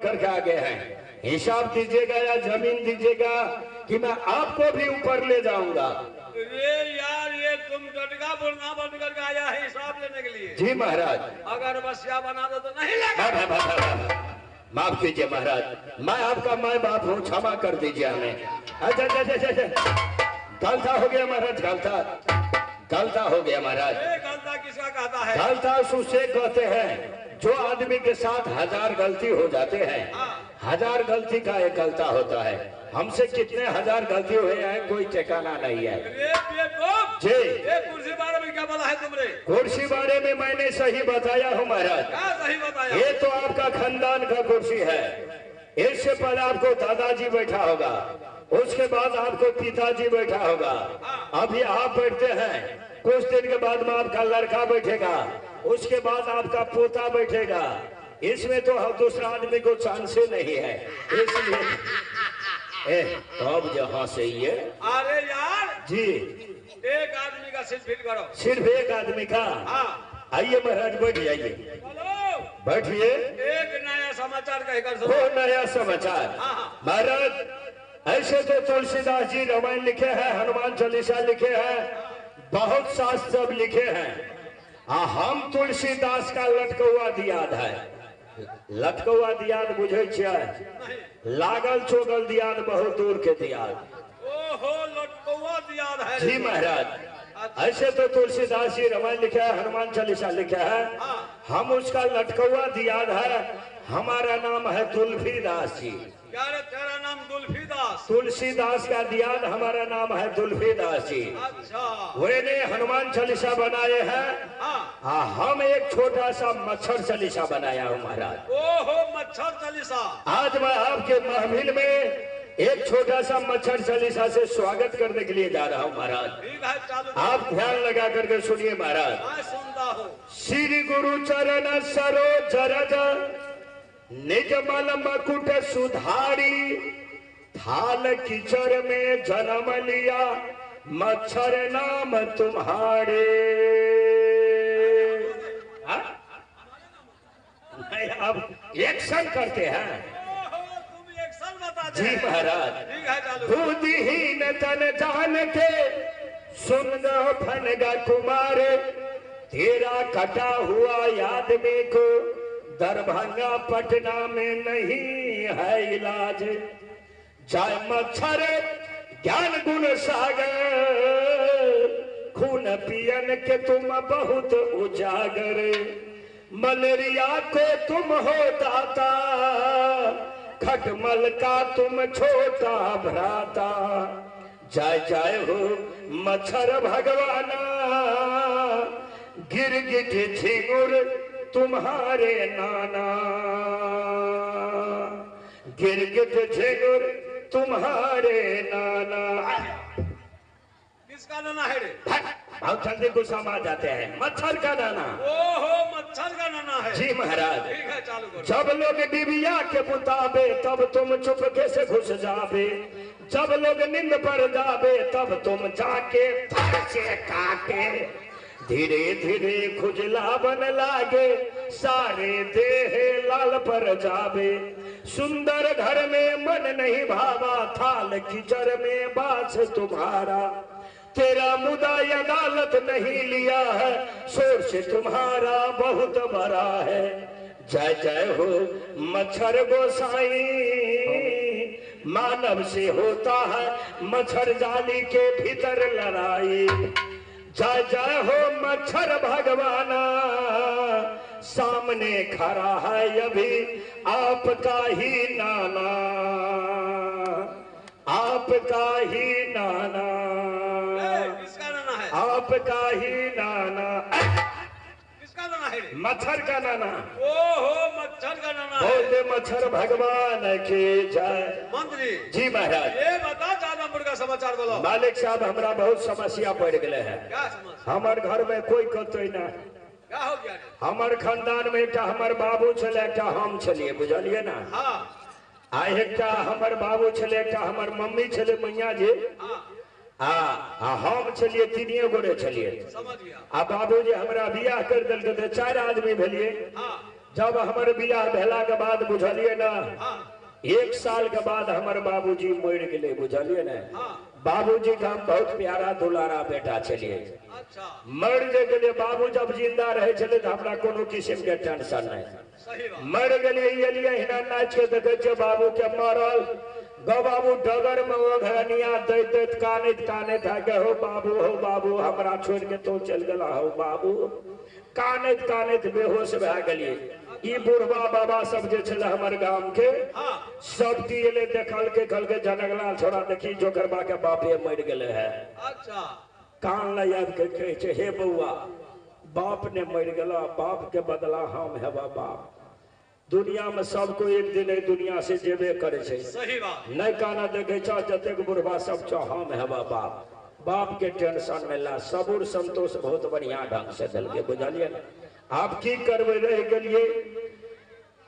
करके आगे हैं। हिसाब दीजिएगा या जमीन दीजिएगा कि मैं आपको भी ऊपर ले जाऊंगा। ये यार ये तुम डटका बोलना बंद करके आया है हिसाब लेने के लिए। जी महाराज। अगर बसिया बना दो तो नहीं लेगा। माफ कीजिए महाराज, मैं आपका माँ बाप हूँ, क्षमा कर दीजिए हमें। अच्छा अच्छा अच्छा, गलता हो गया महाराज, गलता गलता हो गया महाराज। गलता किसका कहता है? गलता उसे कहते हैं जो आदमी के साथ 1000 गलती हो जाते हैं। 1000 गलती का एक गलता होता है। हमसे कितने हजार गलती हुए हैं कोई ठिकाना नहीं है। जी ये कुर्सी बारे में क्या बोला है तुमने? कुर्सी बारे में मैंने सही बताया हूँ महाराज। क्या सही बताया? ये तो आपका खानदान का कुर्सी है। इससे पहले आपको दादाजी बैठा होगा, उसके बाद आपको पिताजी बैठा होगा, अभी आप बैठते हैं, कुछ दिन के बाद में आपका लड़का बैठेगा, उसके बाद आपका पोता बैठेगा। इसमें तो हम दूसरा आदमी को चांस ही नहीं है, इसलिए अब जहाँ से ये। अरे यार जी, एक आदमी का सिर फिट करो। सिर्फ एक आदमी का? हाँ। आइए महाराज बैठ जाइए, बैठिए। एक नया समाचार कहकर वो नया समाचार। महाराज ऐसे तो तुलसीदास जी रामायण लिखे हैं, हनुमान चालीसा लिखे हैं, बहुत शास्त्र सब लिखे हैं। हम तुलसीदास का लटकौआ दियाद है। लटकौआ दियाद बुझे छियै? लागल चोगल दियाद बहुत दूर के दियाद। ओहो, लटकौआ दियाद है। जी महाराज, ऐसे तो तुलसीदास जी रामायण लिखे है, हनुमान चालीसा लिखे है, हम उसका लटकौआ दियाद है। हमारा नाम है तुलसीदास जी। क्या रे, तेरा नाम तुलसीदास? तुलसीदास का दियाद, हमारा नाम है तुलसीदास जी। अच्छा। वे ने हनुमान चालीसा बनाए हैं। हाँ, हम एक छोटा सा मच्छर चालीसा बनाया हूँ महाराज। ओहो, मच्छर चालीसा। आज मैं आपके महफिल में एक छोटा सा मच्छर चालीसा से स्वागत करने के लिए जा रहा हूँ महाराज। आप ध्यान लगा करके सुनिए महाराज। मैं सुनता हूँ। श्री गुरु चरण सरोज रज निज मन मकुट सुधारी, थाल कीचड़ में जन्म लिया मच्छर नाम तुम्हारे। नहीं, अब एक्शन करते हैं। तुम एक्शन बता जी महाराज। बुद्धिहीन तन जान के सुन फनगा कुमार, तेरा कटा हुआ आदमी को दरभंगा पटना में नहीं है इलाज। जय मच्छर ज्ञान गुण सागर, खून पियन के तुम बहुत उजागर, मलेरिया को तुम हो दाता, खटमल का तुम छोटा भ्राता। जय जय हो मच्छर भगवाना, गिरगिट झिंगुर तुम्हारे नाना, गिरगिट झिंगुर तुम्हारे नाना। किसका नाना है रे? बहुत जल्दी गुस्सा में आ जाते हैं। मच्छर का नाना। ओहो, मच्छर का नाना है। जी महाराज। ठीक है, चालू करो। जब लोग डिबिया के बुताबे तब तुम चुपके से घुस जाबे, जब लोग नींद पर जाबे तब तुम जाके से काटे, धीरे धीरे खुजला बन लागे, सारे देह लाल पर जाबे, सुंदर घर में मन नहीं भावा, थाल कीचड़ में बास तुम्हारा, तेरा मुदा अदालत नहीं लिया है, शोर से तुम्हारा बहुत बड़ा है। जय जय हो मच्छर गोसाई, मानव से होता है मच्छर जाली के भीतर लड़ाई। जय जय हो मच्छर भगवाना, सामने खड़ा है अभी आपका ही नाना, आपका ही नाना। किसका नाना है? आपका ही नाना। किसका नाना है? मच्छर का नाना। ओहो, मच्छर का नाना। बोलते मच्छर भगवान की जय। मंत्री जी महाराज, ये बता जादमपुर का समाचार बोलो। मालिक साहब, हमरा बहुत समस्या पड़ गए है। क्या समस्या? हमार घर में कोई कतई ना। क्या हो गया? हमार खानदान में एक हमार बाबू छले, एक हम छलिए, बुझलिए ना। हाँ। आ एक हमार बाबू छले, एक हमार मम्मी छले, मैया जी। हाँ। आ हम छलिए, तीनिए गोरे छलिए। समझ गया। आ बाबूजी हमरा बियाह कर देलकै, 4 आदमी भेलिए। हाँ। जब हमर बियाह भेला के बाद बुझलिए ना, 1 साल के बाद हमर बाबूजी मर गेले, बुझलिए ना। बाबूजी का हम बहुत प्यारा दुलारा बेटा छलिए। अच्छा। मर जे गेले बाबू, जब जिंदा रहे छले त हमरा कोनो किस्म के टेंशन नहीं। सही बात। मर गेले एलिए हिना नाच के देखे छे बाबू के मरल गो बाबू डगर में ओघनिया दैत दैत कानैत कानैत है हो बाबू हमरा छोड़ के तो चल गेला हो बाबू। कानैत कानैत बेहोश भए गेलिए। ई बुढ़वा बाबा सब जे छले हमर गाम के सब दिएले देखल के कहलके जनगला छोड़ा देखी जोकरबा के बापे मर गेले है। अच्छा। कान लय आबि के कहै छै हे बौआ बाप ने मर गेला, बाप के बदला हम हेबा बाप। दुनिया में सब कोई एक दिन दुनिया से जेबे करे छै। सही बात। नहीं काना देखे छौ जतेक बुढ़वा सब छौ हम हेबा बाप। बाप के टेंशन में ला सबूर संतोष बहुत बढ़िया ढंग से देलकै, बुझलिए ना। आप की करबै रह गेलिए।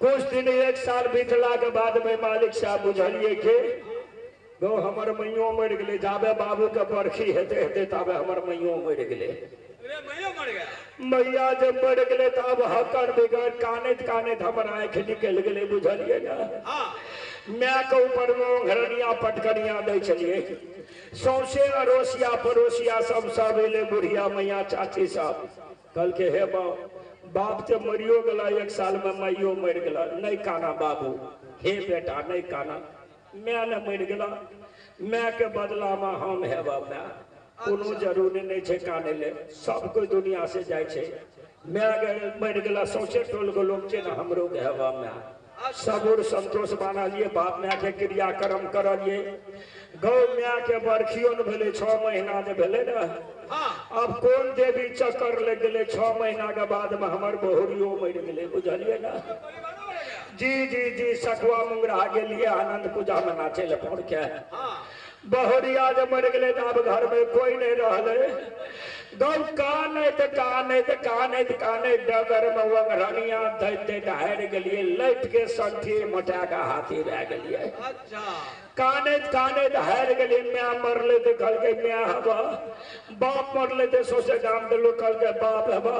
कुछ दिन 1 साल बीतला के बाद में मालिक साहब बुझलिए के गो हमर मैयो मर गेलै। जाबे बाबू के बरखी हेते हेते ताबे हमर मैयो मर गेलै। मैया जब मर गेलै तब हकर बिगर कानैत कानैत हमर आँखि निकलि गेलै, बुझलिए ना। My के ऊपर में ओंघरनिया पटकनिया दै छलिए। सौंसे अड़ोसिया पड़ोसिया सब सब एलै, बुढ़िया मैया चाची सब कहलकै हे बाप, बाप तो मरियो गेला 1 साल में माइयो मर गेला। नहीं काना बाबू, हे बेटा नहीं काना, my ने मर गेला, my के बदला में हम हेबा my. कोनो जरूरी नहीं छै काने ले, सब कोई दुनिया से जाइ छै। My मर गेला सौंसे टोल के लोग छै ने हमरो के हेबा my. सबूर संतोष बनलिए, बाप my के क्रियाक्रम करलिए। गौ my के बरखियो ने भेलै, 6 महीना जे भेलै ने। अब कोन देवी चक्कर लग गेलै, 6 महीना के बाद में हमर बहुरियो मर गेलै, बुझलिए ना। जी जी जी सखुआ मुंगरा गेलिए आनंद पूजा में नाचे ले पहुँच के। बहुरिया जब मर गेलै त अब घर में कोई नहीं रहलै। गौ कानैत कानैत कानैत कानैत डगर में वंगरनिया दैत दैत हारि गेलिए। लैट के संठी मोटा के हाथी भए गेलिए। अच्छा। कानैत कानैत हारि गेलिए। My मरलै त कहलकै my हबा, बाप मरलै त सौंसे गाम के लोग कहलकै बाप हबा।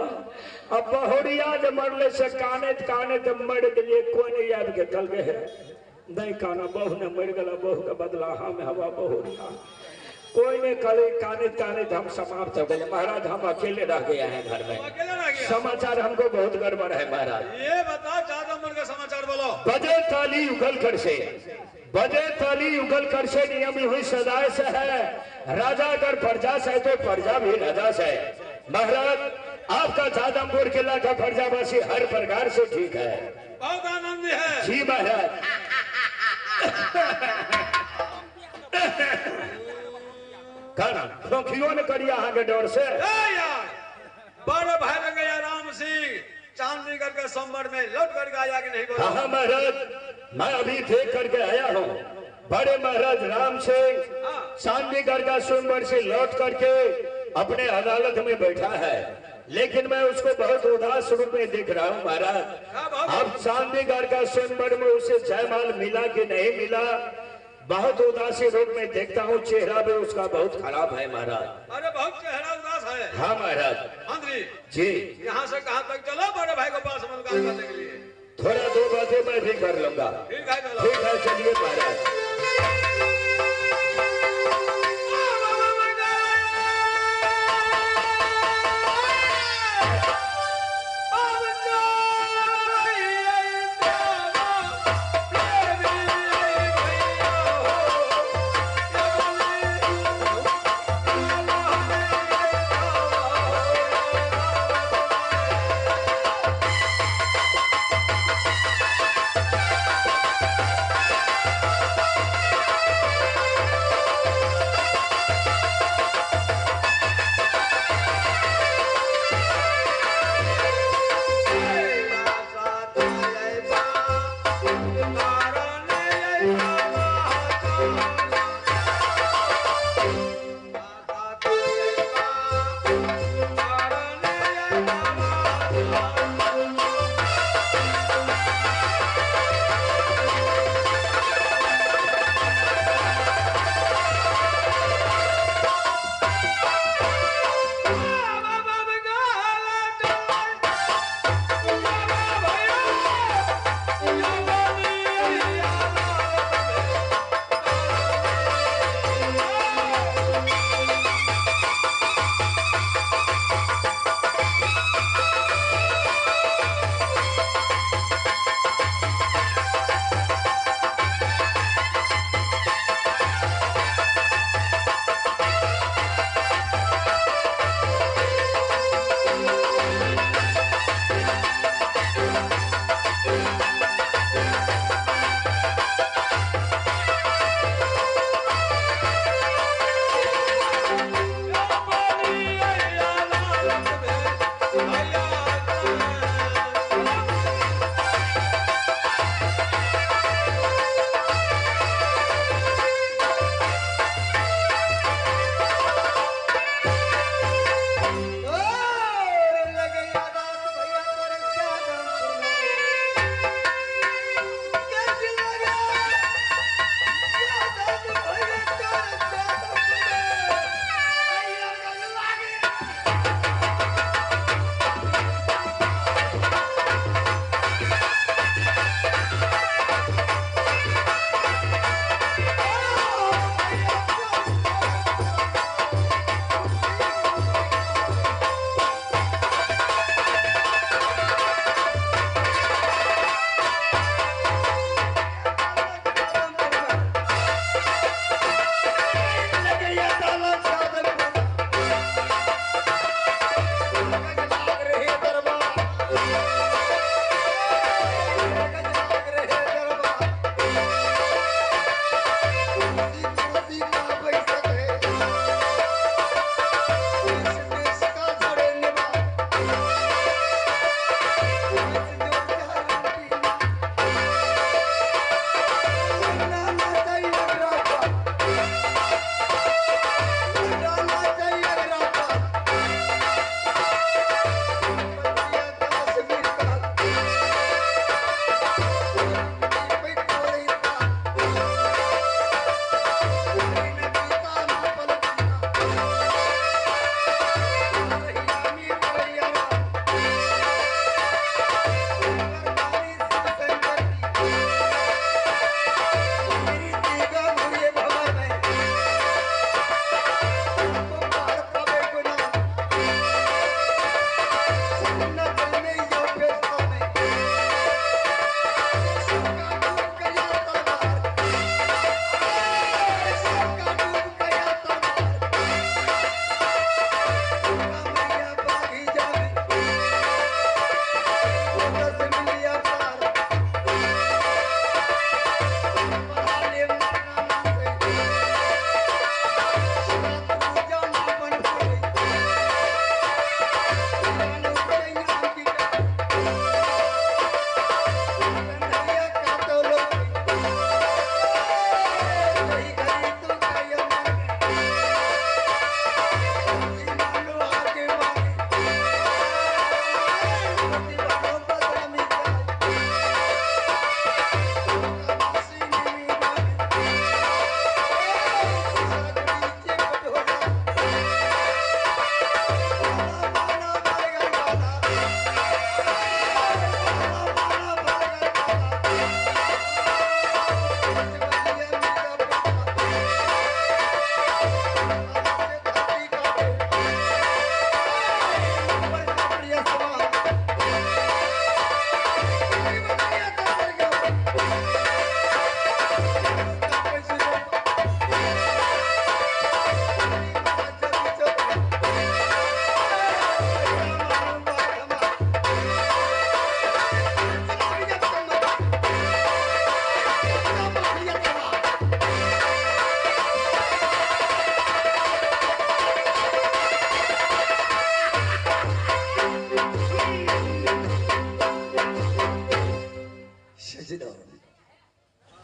अब बहुरिया जे मरलै से कानैत कानैत मरि गेलिए। कोई नहीं आबि के कहलकै हे नहीं काना, बहु ने मर गेला, बहु के बदला हम हवा बहुरिया। कोई नहीं कहले, कानैत कानैत हम समाप्त हो गए। महाराज हम अकेले रह गए हैं घर में। समाचार हमको बहुत गड़बड़ है महाराज। ये बता 4 नंबर का समाचार बोलो। बजे ताली उगल कर से, बजे ताली उगल कर से नियम हुई सदाए से है। राजा अगर प्रजा से है तो प्रजा भी राजा से है। महाराज आपका जादमपुर किला का प्रजावासी हर प्रकार से ठीक है, बहुत आनंद है जी महाराज। खाना खोखियो न करिए अहाँ के डर से। बड़े भाई गया राम सिंह चांदीगढ़ के संबर में लौट करके आया कि नहीं बोला? हाँ महाराज मैं अभी देख करके आया हूँ। बड़े महाराज राम सिंह चांदीगढ़ का स्वयंवर से लौट करके अपने अदालत में बैठा है, लेकिन मैं उसको बहुत उदास रूप में देख रहा हूँ महाराज। अब चांदीगढ़ का स्वयंवर में उसे जयमाल मिला कि नहीं मिला, बहुत उदासी रूप में देखता हूँ। चेहरा भी उसका बहुत खराब है महाराज। अरे बहुत चेहरा उदास है। हाँ महाराज। मंत्री जी यहाँ से कहाँ तक चलो बड़े भाई को पास मुलाकात करने के लिए? थोड़ा 2 बातें मैं भी कर लूंगा। ठीक है ठीक है चलिए महाराज।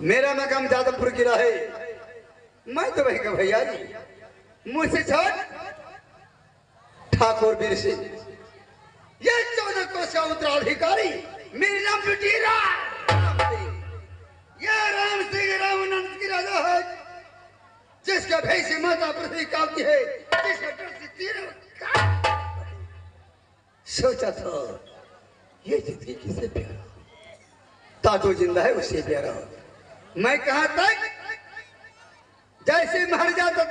मेरा मकाम जादवपुर किला है, मैं तो वही का भैया जी, मुझसे छोट ठाकुर वीर सिंह, ये 14 कोस का उत्तराधिकारी, मेरे नाम लुटेरा, ये राम सिंह रामानंद की राजा है, जिसका भय से माता पृथ्वी कांपती है, जिसका डर से तीर। सोचा था ये जिंदगी किसे प्यारा, ताजो जिंदा है उससे प्यारा। मैं कहा तक जैसे मर जाता